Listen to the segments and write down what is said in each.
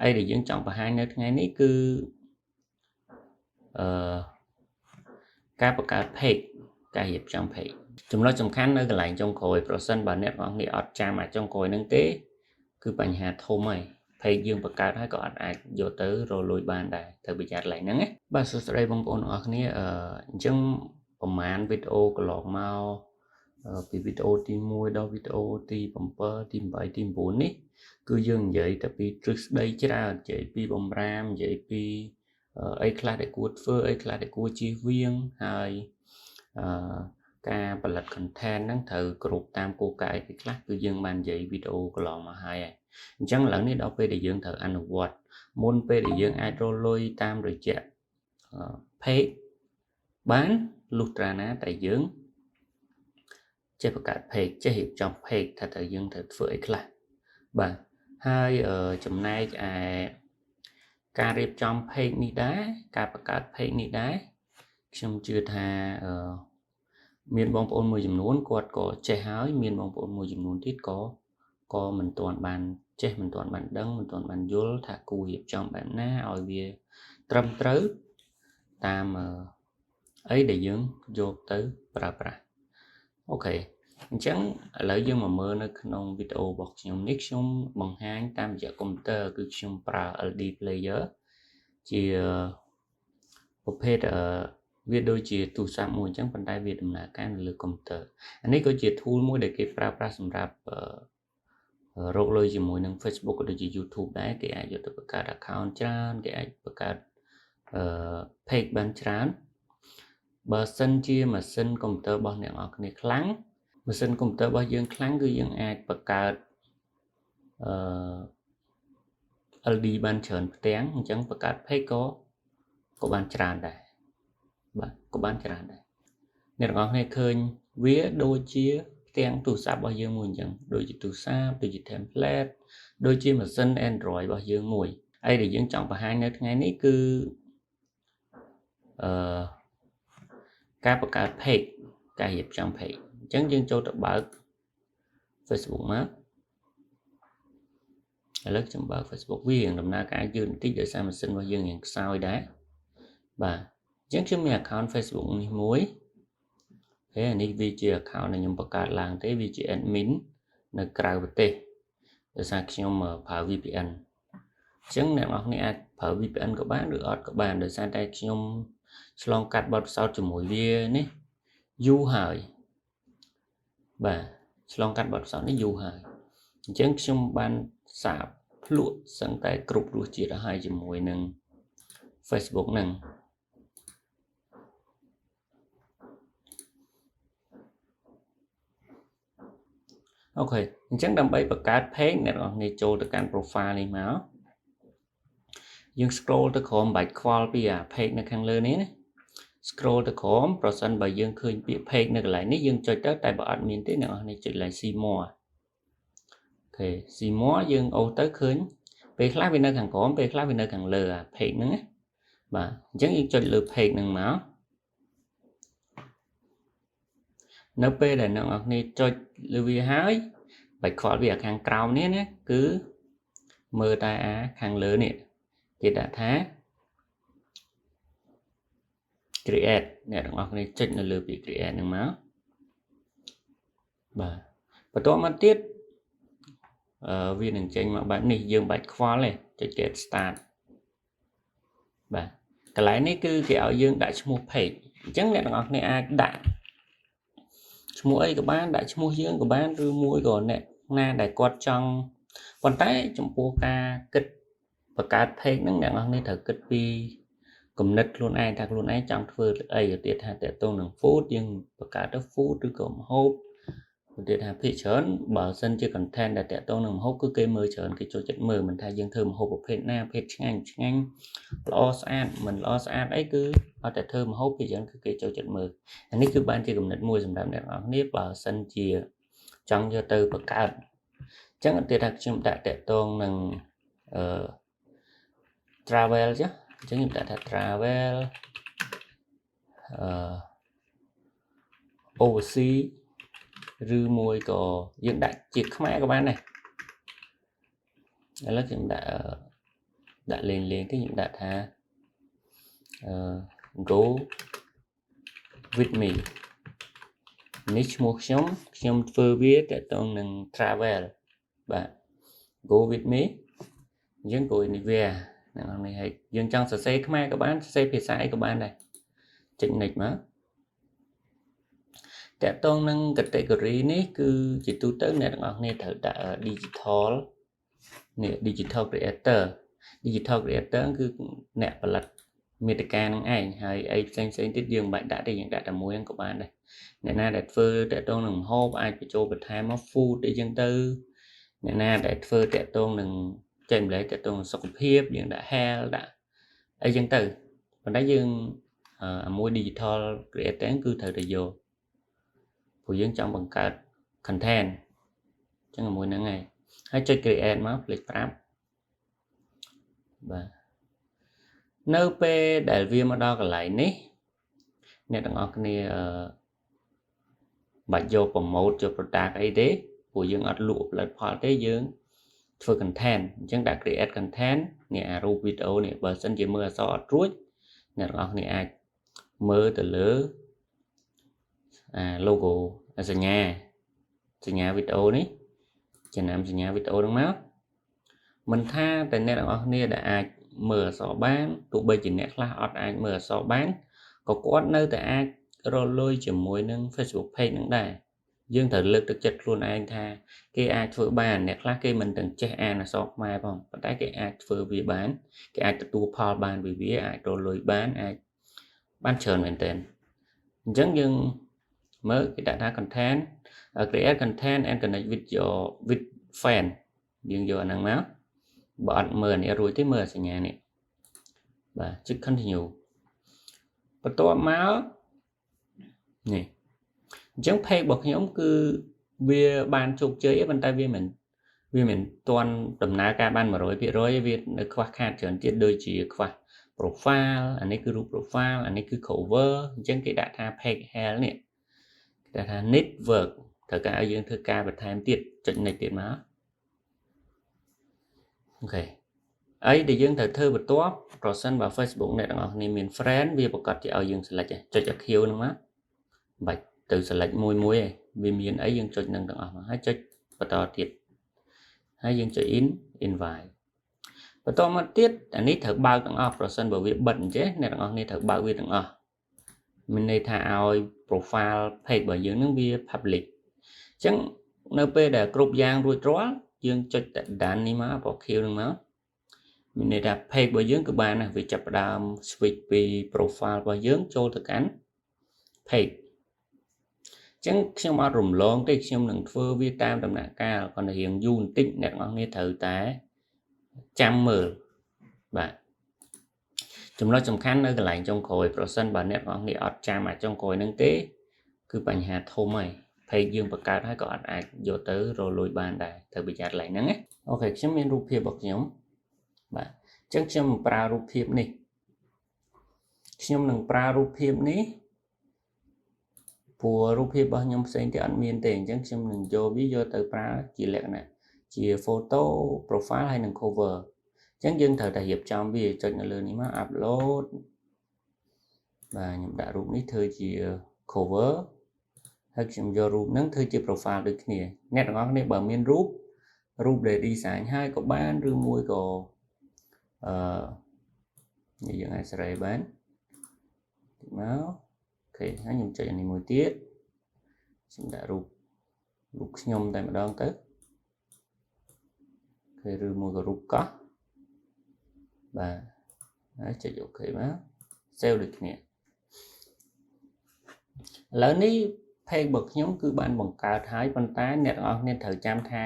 អីដែលយើងចង់បង្ហាញនៅថ្ងៃនេះគឺអឺការបង្កើត page ការរៀបចំ page ចំណុចសំខាន់នៅកន្លែងចុងក្រោយប្រសិនបើអ្នកទាំងអស់គ្នាអត់ចាំអាចុងក្រោយហ្នឹងទេគឺបញ្ហាធំហើយ page យើងបង្កើតហើយក៏អត់អាចយកទៅរកលុយបានដែរត្រូវប្រយ័ត្នកន្លែងហ្នឹងណាបាទសួស្តីបងប្អូនទាំងអស់គ្នាអញ្ចឹងប្រហែលវីដេអូកន្លងមកពីវីដេអូទី1ដល់វីដេអូទី7ទី8ទី9នេះគឺយើងនិយាយតែពីទ្រឹស្ដីច្រើននិយាយពីបំរាមនិយាយពីអីខ្លះដែលគួរធ្វើអីខ្លះដែលគួរជៀសវាងហើយអឺការផលិត content ហ្នឹងត្រូវគ្រប់តាមគោលការណ៍អីខ្លះគឺយើងបាននិយាយវីដេអូកន្លងមកហើយអញ្ចឹងឥឡូវនេះដល់ពេលដែលយើងត្រូវអនុវត្តមុនពេលដែលយើងអាចរកលុយតាមរយៈ page បានលុះត្រាណាតែយើងចេះបង្កើត page ចេះរៀបចំ page ថាតើយើងត្រូវធ្វើអីខ្លះបាទហើយចំណែកឯការរៀបចំ page នេះដែរការបង្កើត page នេះដែរខ្ញុំជឿថាមានបងប្អូនមួយចំនួនគាត់ក៏ចេះហើយមានបងប្អូនមួយចំនួនទៀតក៏មិនទាន់បានចេះមិនទាន់បានដឹងមិនទាន់បានយល់ថាគួររៀបចំបែបណាឲ្យវាត្រឹមត្រូវតាមអីដែលយើងយកទៅប្រើប្រាស់OK អញ្ចឹងឥឡូវយើងមកមើលនៅក្នុងវីដេអូរបស់ខ្ញុំនេះខ្ញុំបង្ហាញតាមរយៈកុំព្យូទ័រគឺខ្ញុំប្រើ LD player ជាប្រភេទវាដូចជាទូរស័ព្ទមួយអញ្ចឹងប៉ុន្តែវាដំណើរការនៅលើកុំព្យូទ័រអានេះក៏ជា tool មួយដែលគេប្រើប្រាស់សម្រាប់រកលុយជាមួយនឹង Facebook ក៏ដូចជា YouTube ដែរគេអាចយកទៅបង្កើត account ច្រើនគេអាចបង្កើតpage បានច្រើនបើសិនជាម៉ាស៊ីនកុំព្យូទ័ររបស់អ្នកនរគ្នាខ្លាំងម៉ាស៊ីនកុំព្យូទ័ររបស់យើងខ្លាំងគឺយើងអាចបង្កើតអឺ LD បានច្រើនផ្ទាំងអញ្ចឹងបង្កើត page ក៏បានច្រើនដែរបាទក៏បានច្រើនដែរអ្នកទាំងអស់គ្នាឃើញវាដូចជាផ្ទាំងទូរស័ព្ទរបស់យើងមួយអញ្ចឹងដូចជាទូរស័ព្ទដូចជា template ដូចជាម៉ាស៊ីន Android របស់យើងមួយអីដែលយើងចង់បង្ហាញនៅថ្ងៃនេះគឺអឺការបង្កើត page ការរៀបចំ page អញ្ចឹងយើងចូលទៅបើក Facebook មកឥឡូវខ្ញុំបើក Facebook វាដំណើរការយឺតបន្តិចដោយសារម៉ាស៊ីនរបស់យើងរៀងខ្សោយដែរបាទអញ្ចឹងខ្ញុំមាន account Facebook នេះមួយហើយអានេះវាជា account ដែលខ្ញុំបង្កើតឡើងទេវាជា admin នៅក្រៅប្រទេសដោយសារខ្ញុំប្រើ VPN អញ្ចឹងអ្នកនរគ្នាអាចប្រើ VPN ក៏បានឬអត់ក៏បានដោយសារតែខ្ញុំឆ្លងកាត់បទពិសោធន៍ជាមួយវានេះយូរហើយបាទឆ្លងកាត់បទពិសោធន៍នេះយូរហើយអញ្ចឹងខ្ញុំបានសាបភ្លក់សឹងតែគ្រប់រសជាតិទៅហើយជាមួយនឹង Facebook ហ្នឹង OK អញ្ចឹងដើម្បីបង្កើត page អ្នកនរគ្នាចូលទៅកាន់ profile នេះមកយើង scroll ទៅក្រោមមិនបាច់ខ្វល់ពីអា page នៅខាងលើនេះណា scroll ទៅក្រោមប្រសិនបើយើងឃើញពាក្យ page នៅកន្លែងនេះយើងចុចទៅតែបើអត់មានទេអ្នកនរគ្នាចុចកន្លែង see more OK see more យើងអូសទៅឃើញពេលខ្លះវានៅខាងក្រោមពេលខ្លះវានៅខាងលើអា page ហ្នឹងណាបាទអញ្ចឹងយើងចុចលើ page ហ្នឹងមកនៅពេលដែលអ្នកនរគ្នាចុចលើវាហើយបាច់ខ្វល់វាខាងក្រោមនេះណាគឺមើលតែអាខាងលើនេះគេដាក់ថា create អ្នកទាំងអស់គ្នាចុចនៅលើពាក្យ create ហ្នឹងមកបាទបន្ទាប់មកទៀតអឺវានឹងចេញមកបែបនេះយើងបាច់ខ្វល់ទេចុច get start បាទកន្លែងនេះគឺគេឲ្យយើងដាក់ឈ្មោះ page អញ្ចឹងអ្នកទាំងអស់គ្នាអាចដាក់ឈ្មោះអីក៏បានដាក់ឈ្មោះយើងក៏បានឬមួយក៏អ្នកណាដែលគាត់ចង់ប៉ុន្តែចំពោះការគិតបង្កើត page ហ្នឹងអ្នកនរគ្នាត្រូវគិតពីគំនិតខ្លួនឯងថាខ្លួនឯងចង់ធ្វើអីឧទាហរណ៍ថាតកតងនឹង food យើងបង្កើតទៅ food ឬក៏ម្ហូបឧទាហរណ៍ថាភាគច្រើនបើសិនជា content ដែលតកតងនឹងម្ហូបគឺគេមើលច្រើនគេចូលចិត្តមើលមិនថាយើងធ្វើម្ហូបប្រភេទណាប្រភេទឆ្ងាញ់ឆ្ងាញ់ល្អស្អាតមិនល្អស្អាតអីគឺអត់តែធ្វើម្ហូបភាគច្រើនគឺគេចូលចិត្តមើលអានេះគឺបានជាគំនិតមួយសម្រាប់អ្នកនរគ្នាបើសិនជាចង់យកទៅបង្កើតអញ្ចឹងឧទាហរណ៍ថាខ្ញុំដាក់តកតងនឹងអឺ travel ចុះអញ្ចឹងខ្ញុំដាក់ថា travel អឺ overseas ឬមួយក៏យើងដាក់ជាខ្មែរក៏បានដែរឥឡូវខ្ញុំដាក់ ដាក់លេងលេងទេខ្ញុំដាក់ថាអឺ go with me នេះឈ្មោះខ្ញុំខ្ញុំធ្វើវាតកតងនឹង travel បាទ go with me អញ្ចឹង go anywhere អ្នកនរនេះហើយយើងចង់សរសេរខ្មែរក៏បានសរសេរភាសាអីក៏បានដែរចុច next មកតកតងនឹង category នេះគឺជាទូទៅអ្នកទាំងអស់គ្នាត្រូវដាក់ digital នេះ digital creator digital creator គឺអ្នកផលិតមាតិកានឹងឯងហើយអីផ្សេងផ្សេងទៀតយើងមិនបាច់ដាក់ទេយើងដាក់តែមួយហ្នឹងក៏បានដែរអ្នកណាដែលធ្វើតកតងនឹងម្ហូបអាចបញ្ចូលបន្ថែមមក food អីចឹងទៅអ្នកណាដែលធ្វើតកតងនឹងចែកម្លែកតកតងសុខភាពយើងដាក់ health ដាក់អីចឹងទៅប៉ុន្តែយើងអាមួយ digital creator គឺត្រូវតែយកព្រោះយើងចង់បង្កើត content ចឹងមួយហ្នឹងហើយហើយចុច create មកភ្លេចប្រាប់បាទនៅពេលដែលវាមកដល់កន្លែងនេះអ្នកទាំងអស់គ្នាអឺបាច់យក promote យក product អីទេព្រោះយើងអត់លក់ផលិតផលទេយើងធ្វើ content អញ្ចឹងដាក់ create content នេះអារូបវីដេអូនេះបើសិនជាមើលអក្សរអត់រួចអ្នកទាំងអស់គ្នាអាចមើលទៅលើអា logo សញ្ញាសញ្ញាវីដេអូនេះចំណាំសញ្ញាវីដេអូហ្នឹងមកមិនថាតែអ្នកទាំងអស់គ្នាដែលអាចមើលអក្សរបានទោះបីជាអ្នកខ្លះអត់អាចមើលអក្សរបានក៏គាត់នៅតែអាចរកលុយជាមួយនឹង Facebook page នឹងដែរយើងត្រូវលើកទឹកចិត្តខ្លួនឯងថាគេអាចធ្វើបានអ្នកខ្លះគេមិនទាំងចេះអានអក្សរខ្មែរផងប៉ុន្តែគេអាចធ្វើវាបានគេអាចទទួលផលបានពីវាអាចរកលុយបានអាចបានច្រើនមែនទែនអញ្ចឹងយើងមើលគេដាក់ថា content create content and connect with your with fan យើងយកអាហ្នឹងមកបើអត់មើលអានេះរួចទេមើលសញ្ញានេះបាទចុច continue បន្ទាប់មកនេះអញ្ចឹង page របស់ខ្ញុំគឺវាបានជោគជ័យប៉ុន្តែវាមិនទាន់ដំណើរការបាន100%វានៅខ្វះខាតច្រើនទៀតដូចជាខ្វះ profile អានេះគឺរូប profile អានេះគឺ cover អញ្ចឹងគេដាក់ថា page health នេះគេដាក់ថា network ត្រូវការឲ្យយើងធ្វើការបន្ថែមទៀតចុច next ទៀតមក OK អីដែលយើងត្រូវធ្វើបន្ទាប់ប្រសិនបើ Facebook អ្នកទាំងអស់គ្នាមាន friend វាប្រកាសជាឲ្យយើង select ចុច Q ហ្នឹងមកបាច់ទៅ select មួយមួយឯងវាមានអីយើងចុចនឹងទាំងអស់មកហើយចុចបន្តទៀតហើយយើងចុច in invite បន្តមកទៀតអានេះត្រូវបើកទាំងអស់ប្រសិនបើវាបិទអញ្ចេះអ្នកទាំងអស់គ្នាត្រូវបើកវាទាំងអស់មានន័យថាឲ្យ profile page របស់យើងនឹងវា public អញ្ចឹងនៅពេលដែលគ្រប់យ៉ាងរួចរាល់យើងចុចតែ done នេះមកពណ៌ខៀវនឹងមកមានន័យថា page របស់យើងគឺបានណាវាចាប់ផ្ដើម switch ពី profile របស់យើងចូលទៅកាន់ page អញ្ចឹងខ្ញុំអត់រំលងទេខ្ញុំនឹងធ្វើវាតាមដំណាក់កាលគ្រាន់តែរៀងយូរបន្តិចអ្នកទាំងអស់គ្នាត្រូវតែចាំមើលបាទចំណុចសំខាន់នៅកន្លែងចុងក្រោយប្រសិនបើអ្នកទាំងអស់គ្នាអត់ចាំអាចុងក្រោយហ្នឹងទេគឺបញ្ហាធំហើយ page យើងបង្កើតហើយក៏អត់អាចយកទៅរកលុយបានដែរត្រូវប្រយ័ត្នកន្លែងហ្នឹងណាOK ខ្ញុំមានរូបភាពរបស់ខ្ញុំបាទអញ្ចឹងខ្ញុំប្រើរូបភាពនេះខ្ញុំនឹងប្រើរូបភាពនេះព្រោះរូបភាពរបស់ខ្ញុំផ្សេងទៀតអត់មានទេអញ្ចឹងខ្ញុំនឹងយកវាយកទៅប្រើជាលក្ខណៈជា photo profile ហើយនិង cover អញ្ចឹងយើងត្រូវតែរៀបចំវាចុចនៅលើនេះមក upload បាទខ្ញុំដាក់រូបនេះធ្វើជា cover ហើយខ្ញុំយករូបហ្នឹងធ្វើជា profile ដូចគ្នាអ្នកទាំងអស់គ្នាបើមានរូបរូបដែល design ហើយក៏បានឬមួយក៏អឺនេះយើងអាចសេរីបានមក OK ហើយខ្ញុំចុចអានេះមួយទៀតខ្ញុំដាក់រូបរូបខ្ញុំតែម្ដងទៅ OK ឬមួយក៏រូបកោះបាទហើយចុច OK មក save ដូចគ្នាឥឡូវនេះ page របស់ខ្ញុំគឺបានបង្កើតហើយប៉ុន្តែអ្នកទាំងអស់គ្នាត្រូវចាំថា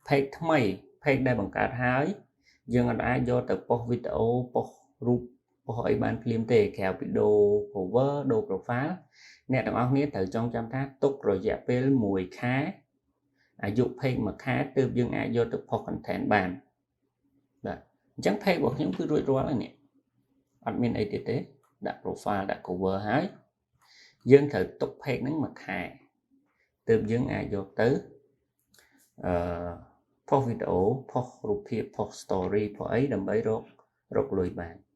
page ថ្មី page ដែលបង្កើតហើយយើងអត់អាចយកទៅpost វីដេអូ post រូប post អីបានភ្លាមទេក្រៅពីដូរ cover ដូរ profile អ្នកទាំងអស់គ្នាត្រូវចងចាំថាទុករយៈពេល1ខែអាយុ page មួយខែទើបយើងអាចយកទៅpost content បានបាទអញ្ចឹង page របស់ខ្ញុំគឺរួចរាល់ហើយនេះអត់មានអីទៀតទេដាក់ profile ដាក់ cover ហើយយើងត្រូវទុក page ហ្នឹងមួយខែទើបយើងអាចយកទៅអឺ post វីដេអូ post រូបភាព post story post អីដើម្បីរក រកលុយបាន។